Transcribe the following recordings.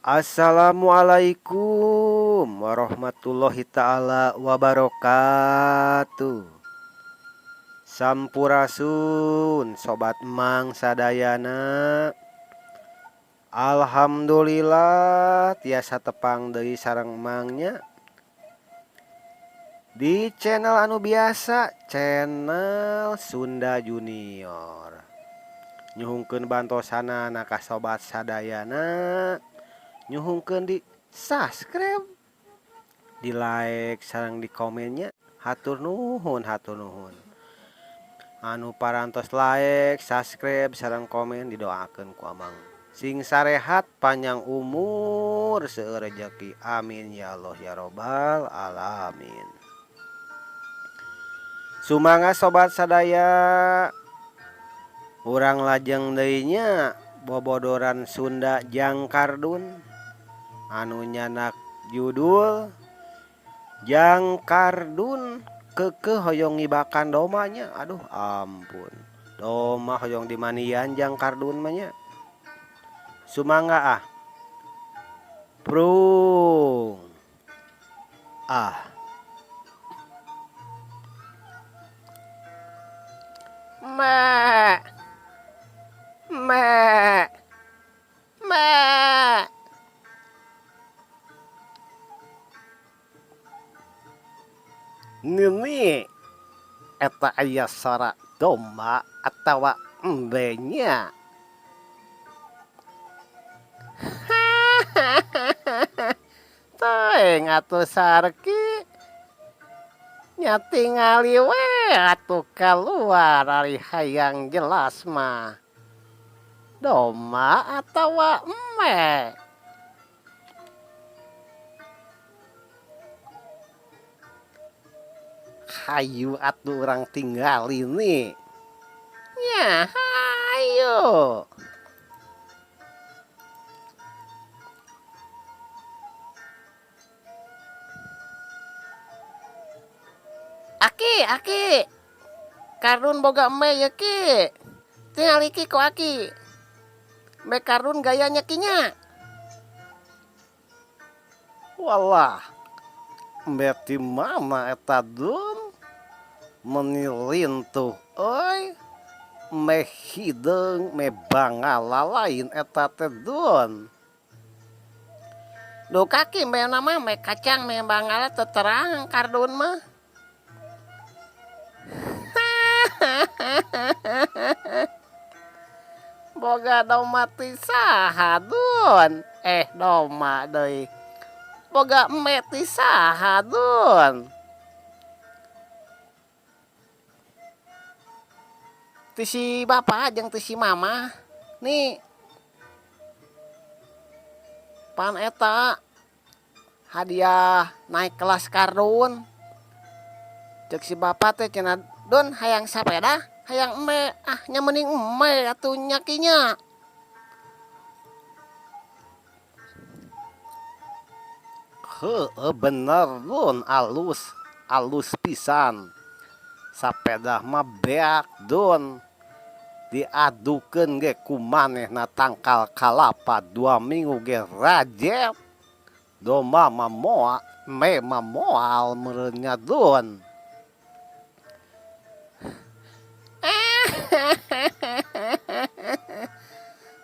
Assalamualaikum warahmatullahi taala wabarakatuh. Sampurasun sobat Mang sadayana. Alhamdulillah tiasa tepang deui sareng Mangnya di channel anu biasa, channel Sunda Junior. Nyuhunkeun bantosanana ka sobat sadayana, nyuhunkeun di subscribe, di like sareng di komennya. Hatur nuhun, hatur nuhun. Anu parantos like, subscribe sareng komen didoakeun ku Amang sing sarehat, panjang umur, seueur rejeki, amin ya Allah ya robbal alamin. Sumangga sobat sadaya, urang lajeng deui nya bobodoran Sunda Jang Kardun anu nyandak judul Jang Kardun keukeuh hoyong ngibakan domanya. Aduh ampun, doma hoyong dimandian Jang Kardun mah nya. Sumangga ah, prung ah. Me me me. Nini eta aya sora domba atawa embe nya? Teuing atuh Sarki, nya tingali we atuh kaluar ari hayang jelas mah. Domba atawa embe. Hayu atuh urang tingali nih. Nya hayu. Aki, aki. Kardun boga embe ya ki. Tingali ki ku aki. Embe kardun gayanya ki nya. Walah, embe ti mana eta dun? Meni lintuh euy. Embe hideung, embe bangala lain eta teh dun. Duh kaki embe nama embe kacang embe bangala teu terang kardun mah. Boga doma ti saha dun? Doma deui. Boga embe ti saha dun? Ti si bapa jeung ti si mama nih. Pan eta hadiah naik kelas kardun. Cek si bapa teh cenah, Dun hayang sapeda, hayang embe. Ah nya mending embe atuh nya ki nya. Heueuh bener Dun, alus, alus pisan. Sapedah mah beak Dun. Diadukeun ge ku manehna tangkal kalapa 2 minggu ge rajet. Domba mah moal, embe mah moal meureun nya Dun.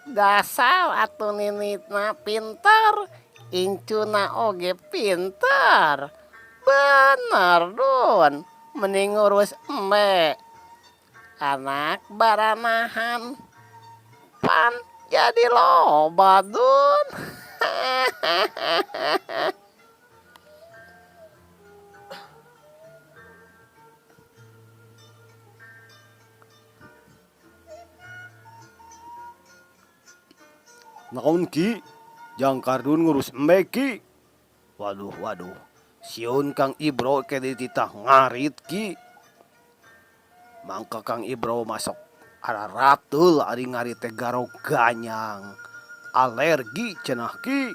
Dasar atuh ninitna pinter, incuna oge pinter. Bener Dun, mending ngurus embe. Anak baranahan pan jadi loba Dun. Naon ki? Jang Kardun ngurus embe ki. Waduh waduh, sieun Kang Ibro ke dititah ngarit ki. Mangka Kang Ibro masuk ararateul ari ngarit teh garog ganyang. Alergi cenah ki.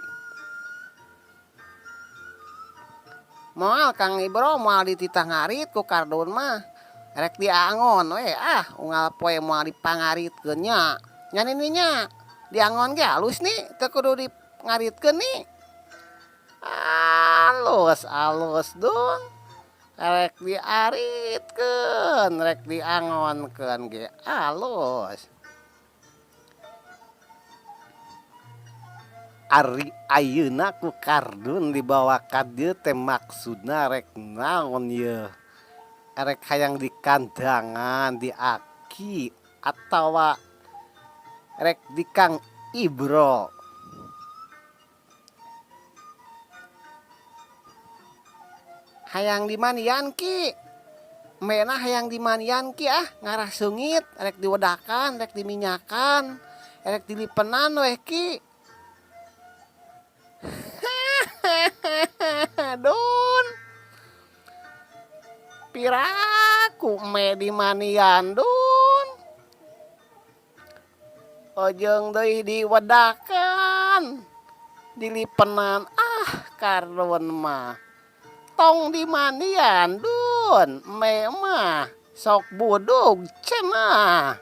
Moal Kang Ibro moal dititah ngarit ku Kardun mah. Rek diangon we ah unggal poe moal dipangaritkeun nya. Nya nini nya diangon ge halus nih teu kudu di ngaritkeun nih. Alus alus Dun rek diaritkeun rek diangonkeun ge alus. Ari ayeuna ku Kardun dibawa ka dieu teh maksudna rek naon yeuh. Rek hayang dikandangan di aki atawa rek di Kang Ibro. Hayang dimandian ki. Mena hayang dimandian ki ah ngarah seungit rek diwedakan rek diminyakan rek dilipenan weh ki. Dun. Piraku me dimandian Dun. Ojeung deui diwedakan dilipenan ah Kardun mah. Tong dimandian Dun me mah sok budug cenah.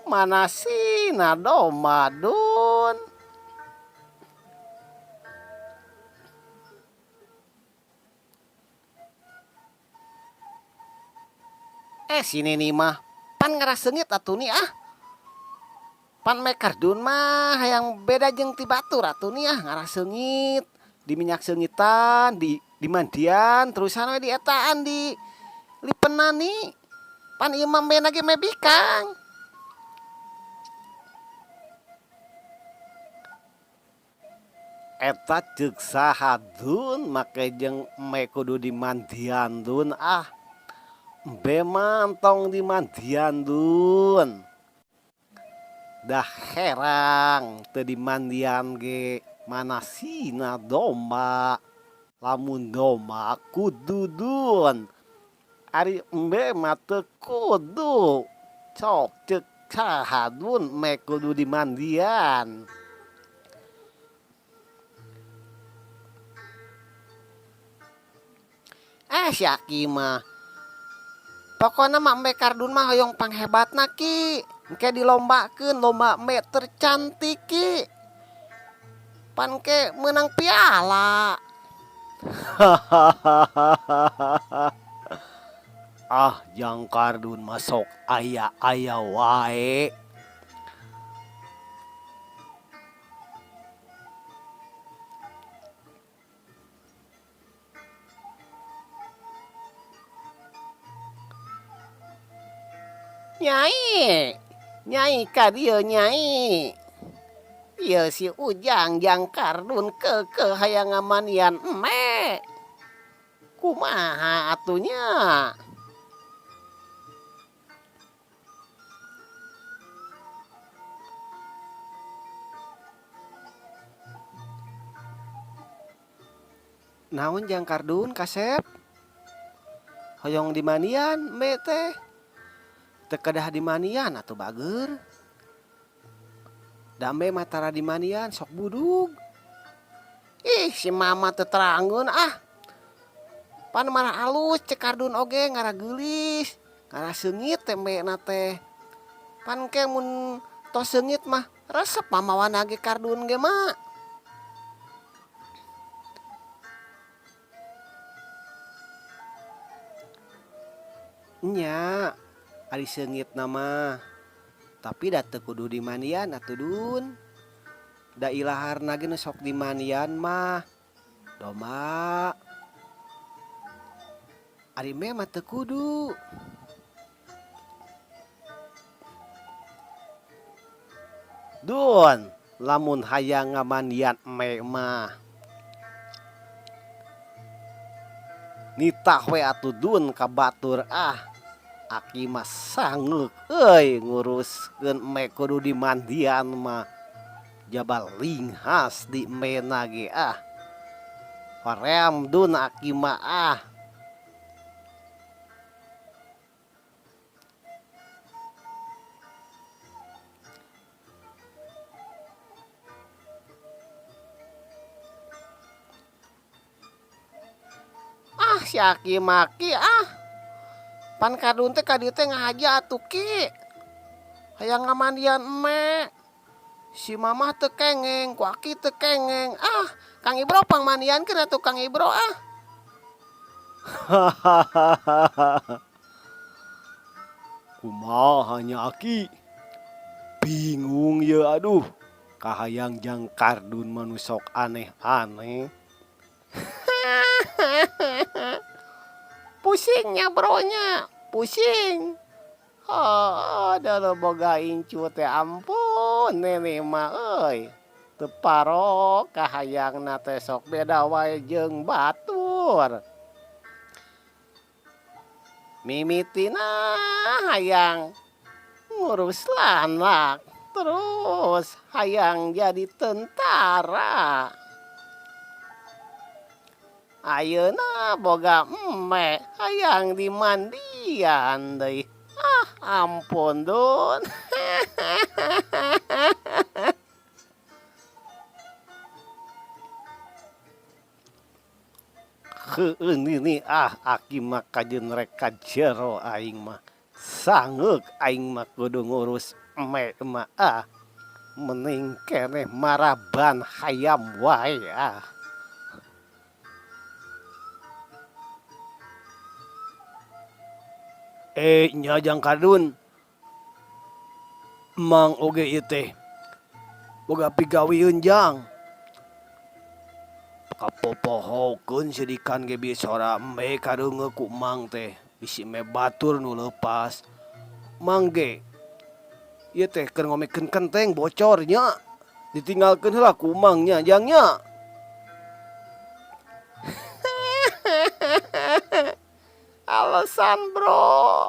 Manasina domba Dun. Si Nini mah pan ngarah seungit atuh nih ah. Pan me Kardun mah hayang beda jeung ti batur atuh nih ah ngarah seungit, di minyak seungitan, di dimandian terusan we di etaan di lipenan nih. Pan ieu mah mena ge me bikang. Eta ceuk saha Dun make jeung me kudu dimandian Dun ah. Embe mah entong dimandian Dun. Dah herang teu dimandian ge manasina domba. Lamun domba kudu Dun. Ari embe mah teu kudu. Cok ceuk saha Dun me kudu dimandian. Si Aki mah. Pokona mah embe Kardun mah hoyong panghebatna ki. Engke dilombakeun lomba embe tercantik ki. Pan ke meunang piala. Ah jang Kardun mah sok aya-aya wae. Nyai, nyai ka dieu nyai. Ieu si Ujang jang Kardun keukeuh hayang ngamandian eme. Kumaha atuh nya? Naon jang Kardun kasep? Hoyong dimandian embe teh. Teu kedah dimandian atuh bager. Da embe mah tara dimandian sok budug. Ih si mama teu terangeun ah. Pan marah alus cek Kardun oge ngarah geulis, ngarah seungit teh embena teh. Pan ke mun tos seungit mah resep mamawana ge Kardun ge mah. Nya, ari seungit na mah. Tapi da teu kudu dimandian atuh Dun. Da ilaharna ge nu sok dimandian mah domba. Ari embe mah teu kudu. Dun, lamun hayang ngamandian embe mah nitah we atuh Dun ka batur ah. Aki mah sangeuk euy nguruskeun embe kudu dimandian mah. Jaba linghas di embena ge ah. Hoream Dun aki mah ah. Ah si Aki maki ah. Pan Kardun teh ka dieu teh ngahaja atuh ki. Hayang ngamandian eme. Si mamah teu kengeng, ku aki teu kengeng. Ah, Kang Ibro pangmandiankeun atuh Kang Ibro ah. Kumaha nya aki? Bingung ye aduh, kahayang jang kardun mah nu sok aneh-aneh. Pusing nya bro nya, pusing. Hooh dulu boga incu teh ampun nini mah euy. Teu parok kahayangna teh sok beda wae jeung batur. Mimitina hayang ngurus lanak terus hayang jadi tentara. Ayeuna boga emme hayang dimandian deui. Ah ampun dun. Heueuh nini ah aki mah kajeun rek ka jero aing mah. Sangeuk aing mah kudu ngurus emme mah ah. Mending keneh maraban hayam wae ah. Eh nya Jang Kardun. Mang oge ieu teh boga pigawieun Jang. Kapopohokeun sidikan ge bi sora embe kareungeuh ku Mang teh bisi embe batur nu leupas. Mang ge ieu teh keur ngomekeun kenteng bocor nya ditinggalkeun heula ku Mang nya Jang nya. Alasan bro,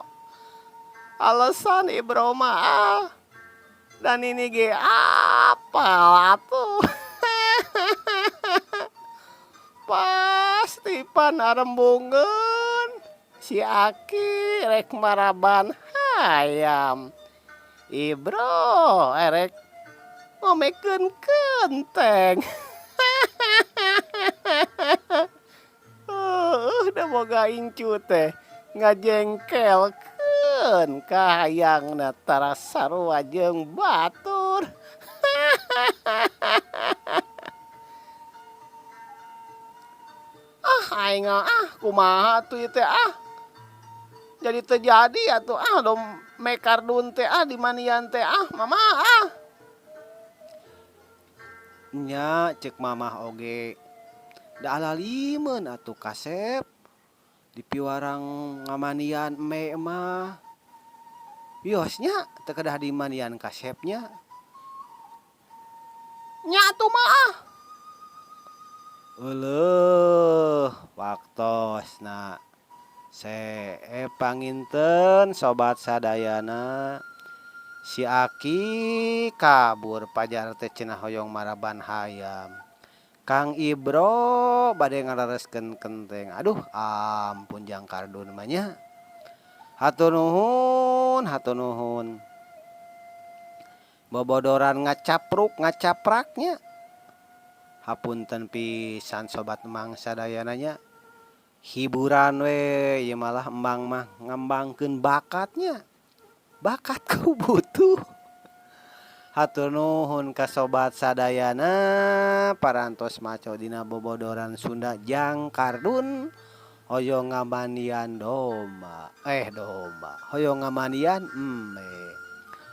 alasan Ibro mah dan ini ge apal atuh. Pasti panarembungeun si Aki rek maraban hayam. Ibro erek ngomekeun kenteng. Heuh da boga incu teh ngajengkelkeun kahayangna tara sarua jeung batur. Ah aing ah kumaha atuh ieu teh ah. Jadi teu jadi atuh ah dom mekardun teh ah dimanian teh ah mama ah. Nya cek mamah oge da alalimeun atuh kasep dipiwarang ngamanian eme mah. Wios nya teu kedah dimanian kasep nya. Nya atuh mah ah. Euleuh waktosna Seep panginten sobat sadayana si Aki kabur pajar teh cenah hoyong maraban hayam. Kang Ibro bade ngalereskeun kenteng. Aduh ampun jang kardun mah nya. Hatur nuhun, hatur nuhun. Bobodoran ngacapruk ngacaprak nya. Hapunten pisan sobat emang sadayana nya. Hiburan we ieu malah embang mah ngembangkeun bakatnya. Bakat ku butuh. Hatur nuhun ka sobat sadayana parantos maco dina bobodoran Sunda Jang Kardun hoyong ngamandian domba eh domba hoyong ngamandian embe.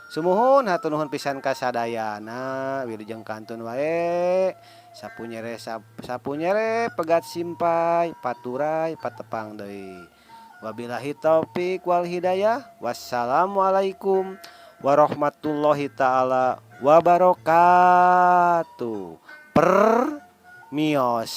Sumuhun hatur nuhun pisan ka sadayana wilujeng kantun wae. Sapu nyere sapu nyere pegat simpai paturai patepang deui. Wabillahi taufik wal hidayah. Wassalamualaikum warahmatullahi taala wabarakatuh. Permios.